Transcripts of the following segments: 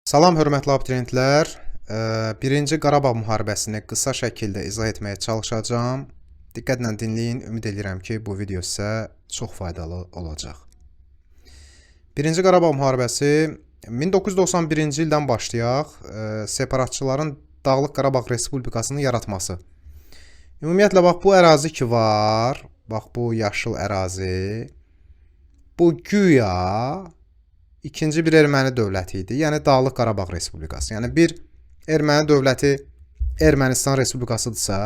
Salam hörmətli abituriyentlər. Birinci Qarabağ müharibəsini qısa şəkildə izah etməyə çalışacağam. Diqqətlə dinləyin. Ümid edirəm ki, bu video sizə çox faydalı olacaq. Birinci Qarabağ müharibəsi 1991-ci ildən başlayaq, separatçıların Dağlıq Qarabağ Respublikasını yaratması. Ümumiyyətlə bax bu ərazi ki var, bax bu yaşıl ərazi, bu güya ikinci bir erməni dövləti idi. Yəni Dağlıq Qarabağ Respublikası. Yəni bir erməni dövləti Ermənistan Respublikasıdırsa,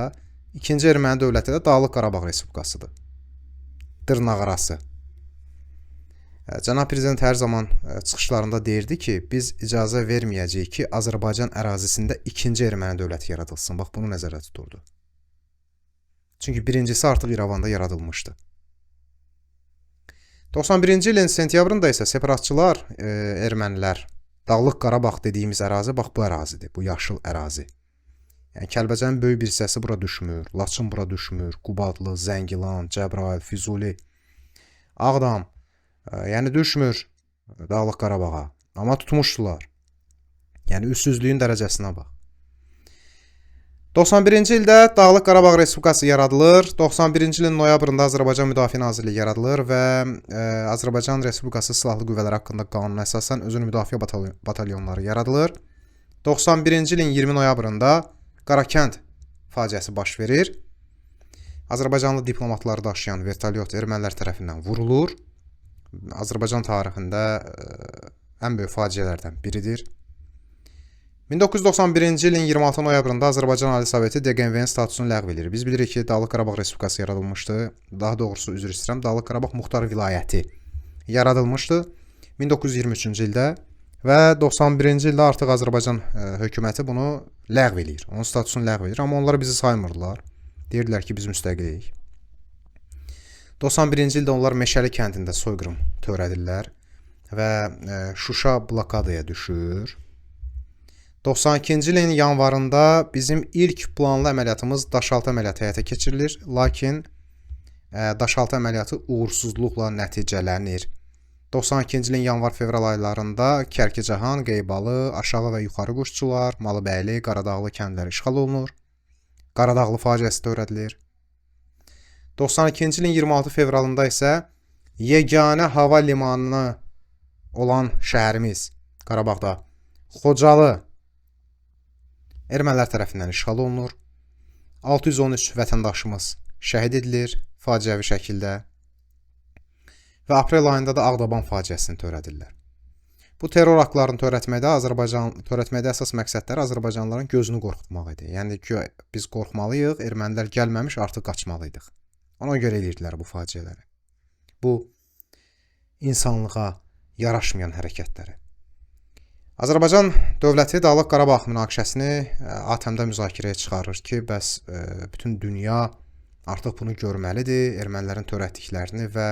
ikinci erməni dövləti də Dağlıq Qarabağ Respublikasıdır. Dırnaqarası. Cənab prezident hər zaman çıxışlarında deyirdi ki, biz icazə verməyəcəyik ki, Azərbaycan ərazisində ikinci erməni dövləti yaradılsın. Bax bunu nəzərdə tuturdu. Çünki birincisi artıq İrəvanda yaradılmışdı. 91-ci ilin sentyabrında isə separatçılar, ermənilər, Dağlıq Qarabağ dediyimiz ərazi bax bu ərazidir, bu yaşıl ərazi. Yəni Kəlbəcərin böyük bir hissəsi bura düşmür, Laçın bura düşmür, Qubadlı, Zəngilan, Cəbrayıl, Füzuli, Ağdam, yəni düşmür Dağlıq Qarabağa. Amma tutmuşdular. Yəni üstsüzlüyün dərəcəsinə bax. 91-ci ildə Dağlıq Qarabağ Respublikası yaradılır. 91-ci ilin noyabrında Azərbaycan Müdafiə Nazirliyi yaradılır və Azərbaycan Respublikası Silahlı Qüvvələri haqqında qanuna əsasən özünü müdafiə batalyonları yaradılır. 91-ci ilin 20 noyabrında Qarakənd faciəsi baş verir. Azərbaycanlı diplomatları daşıyan vertolyot ermənilər tərəfindən vurulur. Azərbaycan tarixində ən böyük faciələrdən biridir. 1991-ci ilin 26 noyabrında Azərbaycan Ali Soveti DQMV-nin statusunu ləğv edir. Biz bilirik ki, Dağlıq Qarabağ Respublikası yaradılmışdı. Daha doğrusu üzr istəyirəm, Dağlıq Qarabağ Muxtar Vilayəti yaradılmışdı 1923-cü ildə və 91-ci ildə artıq Azərbaycan hökuməti bunu ləğv eləyir. Onun statusunu ləğv edir, amma onlar bizi saymırdılar. Deyirdilər ki, biz müstəqilik. 91-ci ildə onlar Meşəli kəndində soyqırım törədirlər və Şuşa blokadaya düşür. 92-ci ilin yanvarında bizim ilk planlı əməliyyatımız Daşaltı əməliyyatı həyata keçirilir. Lakin Daşaltı əməliyyatı uğursuzluqla nəticələnir. 92-ci ilin yanvar-fevral aylarında Kərkicahan, Qeybalı, Aşağı və Yuxarı Quşçular, Malıbəyli, Qaradağlı kəndləri işğal olunur. Qaradağlı faciəsi törədilir. 92-ci ilin 26 fevralında isə yeganə hava limanı olan şəhərimiz Qarabağda Xocalı ermənilər tərəfindən işğal olunur. 613 vətəndaşımız şəhid edilir faciəvi şəkildə və aprel ayında da Ağdaban faciəsini törədirlər. Bu terror aktlarını törətməkdə əsas məqsədləri Azərbaycanlıların gözünü qorxutmaq idi. Yəni ki, biz qorxmalıyıq, ermənilər gəlməmiş artıq qaçmalıydıq. Ona görə eləyirdilər bu faciələri. Bu insanlığa yaraşmayan hərəkətləri. Azərbaycan dövləti Dağlıq Qarabağ münaqişəsini ATƏM-də müzakirəyə çıxarır ki, bəs bütün dünya artıq bunu görməlidir, ermənilərin törətdiklərini və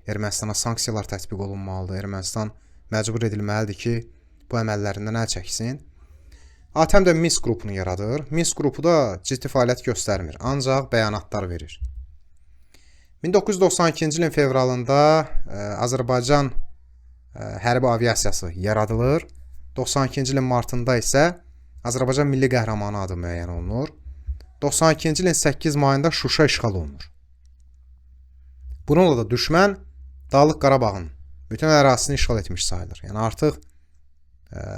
Ermənistana sanksiyalar tətbiq olunmalıdır, Ermənistan məcbur edilməlidir ki, bu əməllərindən əl çəksin. ATƏM də Minsk qrupunu yaradır. Minsk qrupu da ciddi fəaliyyət göstərmir, ancaq bəyanatlar verir. 1992-ci ilin fevralında Azərbaycan hərbi aviasiyası yaradılır. 92-ci ilin martında isə Azərbaycan Milli Qəhrəmanı adı müəyyən olunur. 92-ci ilin 8 mayında Şuşa işğal olunur. Bununla da düşmən Dağlıq Qarabağın bütün ərazisini işğal etmiş sayılır. Yəni artıq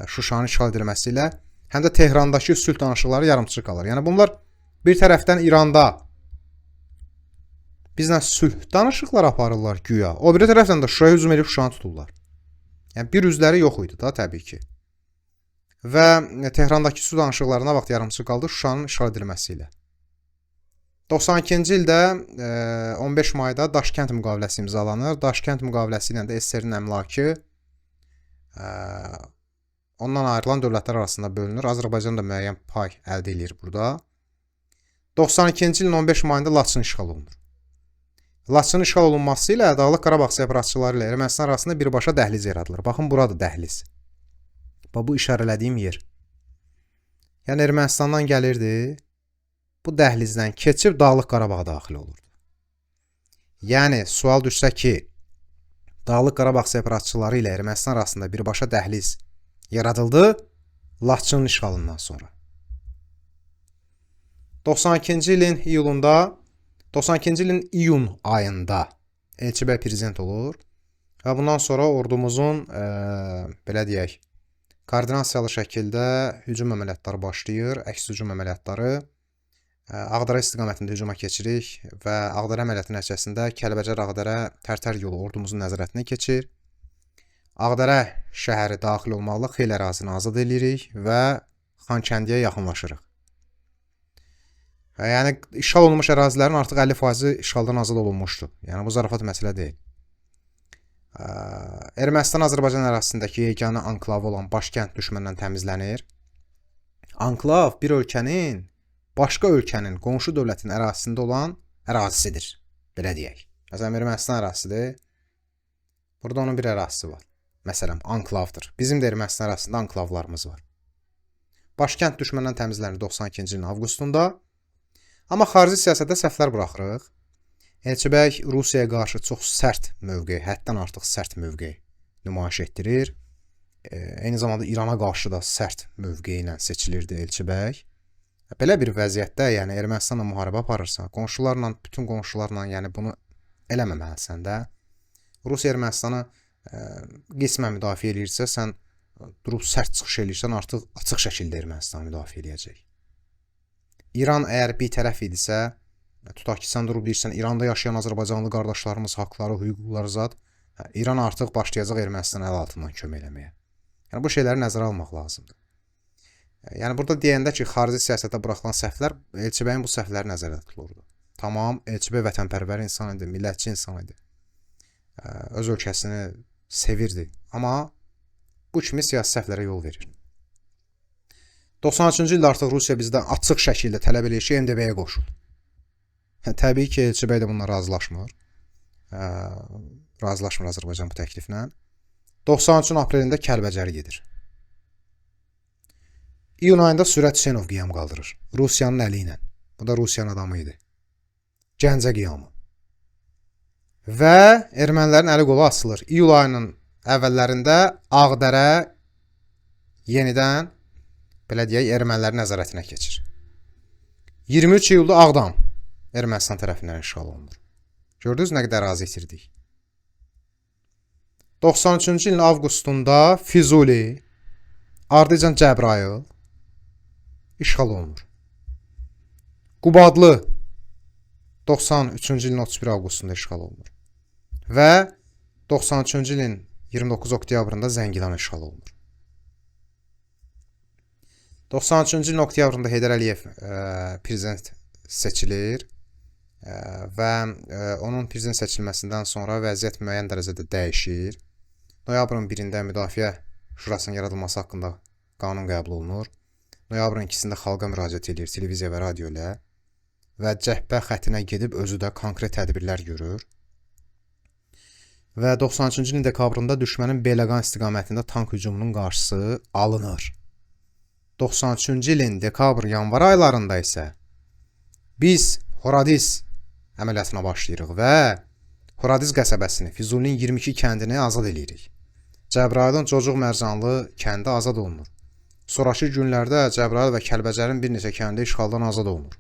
Şuşanın işğal edilməsi ilə həm də Tehrandakı sülh danışıqları yarımçıq qalır. Yəni bunlar bir tərəfdən İranda bizlə sülh danışıqları aparırlar güya. O biri tərəfdən də Şuşaya hücum edib Şuşanı tuturlar. Yəni bir üzləri yox idi da təbii ki. Və Tehrandakı sülh danışıqlarına vaxt yarımçıq qaldı Şuşanın işğal edilməsi ilə. 92-ci ildə 15 mayda Daşkənd müqaviləsi imzalanır. Daşkənd müqaviləsi ilə də SSR-in əmlakı ondan ayrılan dövlətlər arasında bölünür. Azərbaycan da müəyyən pay əldə eləyir burada. 92-ci ilin 15 mayında Laçın işğal olunur. Laçın işğal olunması ilə Dağlıq Qarabağ separatçıları ilə Ermənistan arasında birbaşa dəhliz yaradılır. Baxın, buradır dəhliz. Bax, bu işarələdiyim yer. Yəni Ermənistandan gəlirdi, bu dəhlizdən keçib Dağlıq Qarabağa daxil olurdu. Yəni sual düşsə ki, Dağlıq Qarabağ separatçıları ilə Ermənistan arasında birbaşa dəhliz yaradıldı. Laçının işğalından sonra. 92-ci ilin iyulunda, 92-ci ilin iyun ayında Elçibəy prezident olur və bundan sonra ordumuzun belə deyək, koordinasiyalı şəkildə hücum əməliyyatları başlayır, əks hücum əməliyyatları. Ağdərə istiqamətində hücuma keçirik və Ağdərə əməliyyatı nəticəsində Kəlbəcər-Ağdərə Tərtər yolu ordumuzun nəzarətinə keçir. Ağdərə şəhəri daxil olmaqla xeyli ərazini azad edirik və Xankəndiyə yaxınlaşırıq. Yəni işğal olunmuş ərazilərin artıq 50% işğaldan azad olunmuşdu. Yəni bu zarafat məsələ deyil. Ermənistan Azərbaycan ərazisindəki yeganə anklavı olan Başkənd düşməndən təmizlənir. Anklav bir ölkənin başqa ölkənin, qonşu dövlətin ərazisində olan ərazisidir, belə deyək. Məsələn, Ermənistan ərazisidir. Burada onun bir ərazisi var. Məsələn, anklavdır. Bizim də Ermənistan ərazisində anklavlarımız var. Başkənd düşməndən təmizlənir 92-ci ilin avqustunda. Amma xarici siyasətdə səhvlər buraxırıq. Elçibəy Rusiyaya qarşı çox sərt mövqe, həddən artıq sərt mövqe nümayiş etdirir. Eyni zamanda İrana qarşı da sərt mövqe ilə seçilirdi Elçibəy. Belə bir vəziyyətdə, yəni Ermənistanla müharibə aparırsan, qonşularla, bütün qonşularla, yəni bunu eləməməlisən də. Rusiya Ermənistanı qismən müdafiə eləyirsə, sən durub sərt çıxış eləyirsən, artıq açıq şəkildə Ermənistanı müdafiə eləyəcək. İran əgər bir tərəf idisə, tutaq ki, sən durub deyirsən, İranda yaşayan Azərbaycanlı qardaşlarımız haqları, hüquqları zad, İran artıq başlayacaq Ermənistana əl altından kömək eləməyə. Yəni bu şeyləri nəzərə almaq lazımdır. Yəni burada deyəndə ki, xarici siyasətdə buraxılan səhvlər, Elçibəyin bu səhvləri nəzərdə tutulurdu. Tamam, Elçibəy vətənpərvər insan idi, millətçi insan idi. Öz ölkəsini sevirdi. Amma bu kimi siyasi səhvlərə yol verir. 93-cü ildə artıq Rusiya bizdən açıq şəkildə tələb eləyir ki, MDB-yə qoşul. Təbii ki, Elçibəy də bununla razılaşmır. Razılaşmır Azərbaycan bu təkliflə. 93-ün aprelində Kəlbəcər gedir. İyun ayında Sürət Hüseynov qiyam qaldırır. Rusiyanın əli ilə. Bu da Rusiyanın adamı idi. Gəncə qiyamı. Və ermənilərin əli qolu asılır. İyul ayının əvvəllərində Ağdərə yenidən, belə deyək, ermənilərin nəzarətinə keçir. 23 iyulda Ağdam Ermənistan tərəfindən işğal olunur. Gördünüz nə qədər ərazi itirdik. 93-cü ilin avqustunda Füzuli, ardıcan Cəbrayıl işğal olunur. Qubadlı 93-cü ilin 31 avqustunda işğal olunur. Və 93-cü ilin 29 oktyabrında Zəngilan işğal olunur. 93-cü ilin oktyabrında Heydər Əliyev prezident seçilir və onun prezident seçilməsindən sonra vəziyyət müəyyən dərəcədə dəyişir. Noyabrın 1-də Müdafiə Şurasının yaradılması haqqında qanun qəbul olunur. Noyabrın 2-sində xalqa müraciət edir televiziya və radio ilə və cəbhə xəttinə gedib özü də konkret tədbirlər görür. Və 93-cü ilin dekabrında düşmənin Beyləqan istiqamətində tank hücumunun qarşısı alınır. 93-cü ilin dekabr-yanvar aylarında isə biz Horadiz əməliyyatına başlayırıq və Horadiz qəsəbəsini, Füzulinin 22 kəndini azad eləyirik. Cəbrayılın Cocuq Mərcanlı kəndi azad olunur. Sonrakı günlərdə Cəbrayıl və Kəlbəcərin bir neçə kəndi işğaldan azad olunur.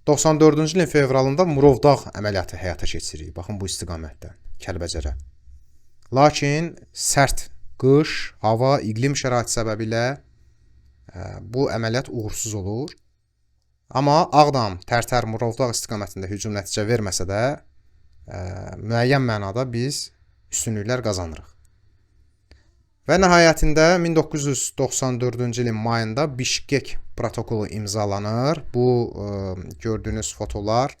94-cü ilin fevralında Murovdağ əməliyyatı həyata keçiririk. Baxın bu istiqamətdə Kəlbəcərə. Lakin sərt qış, hava, iqlim şəraiti səbəbilə bu əməliyyat uğursuz olur. Amma Ağdam, Tərtər, Murovdağ istiqamətində hücum nəticə verməsə də müəyyən mənada biz üstünlüklər qazanırıq. Və nəhayətində 1994-cü ilin mayında Bişkek protokolu imzalanır. Bu gördüyünüz fotolar,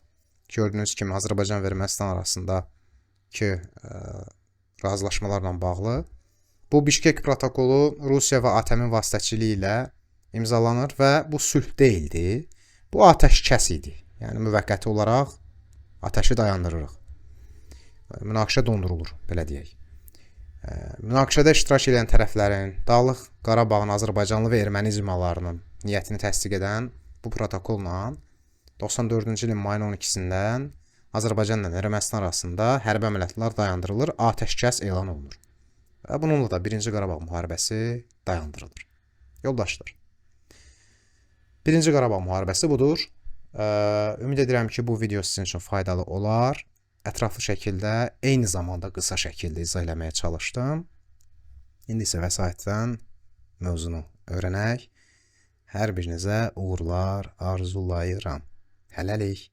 gördüyünüz kimi Azərbaycan və Ermənistan arasındakı razılaşmalarla bağlı. Bu Bişkek protokolu Rusiya və ATƏM-in vasitəçiliyi ilə imzalanır və bu sülh deyildi. Bu atəşkəs idi. Yəni müvəqqəti olaraq atəşi dayandırırıq. Münaqişə dondurulur, belə deyək. Münaqişədə iştirak edən tərəflərin, Dağlıq Qarabağın Azərbaycanlı və erməni icmalarının niyyətini təsdiq edən bu protokolla 94-cü ilin mayın 12-sindən Azərbaycanla Ermənistan arasında hərbi əməliyyatlar dayandırılır, atəşkəs elan olunur. Və bununla da Birinci Qarabağ müharibəsi dayandırılır. Yoldaşlar, Birinci Qarabağ müharibəsi budur. Ümid edirəm ki, bu video sizin üçün faydalı olar. Ətraflı şəkildə, eyni zamanda qısa şəkildə izah eləməyə çalışdım. İndi isə vəsaitdən mövzunu öyrənək. Hər birinizə uğurlar arzulayıram. Hələlik.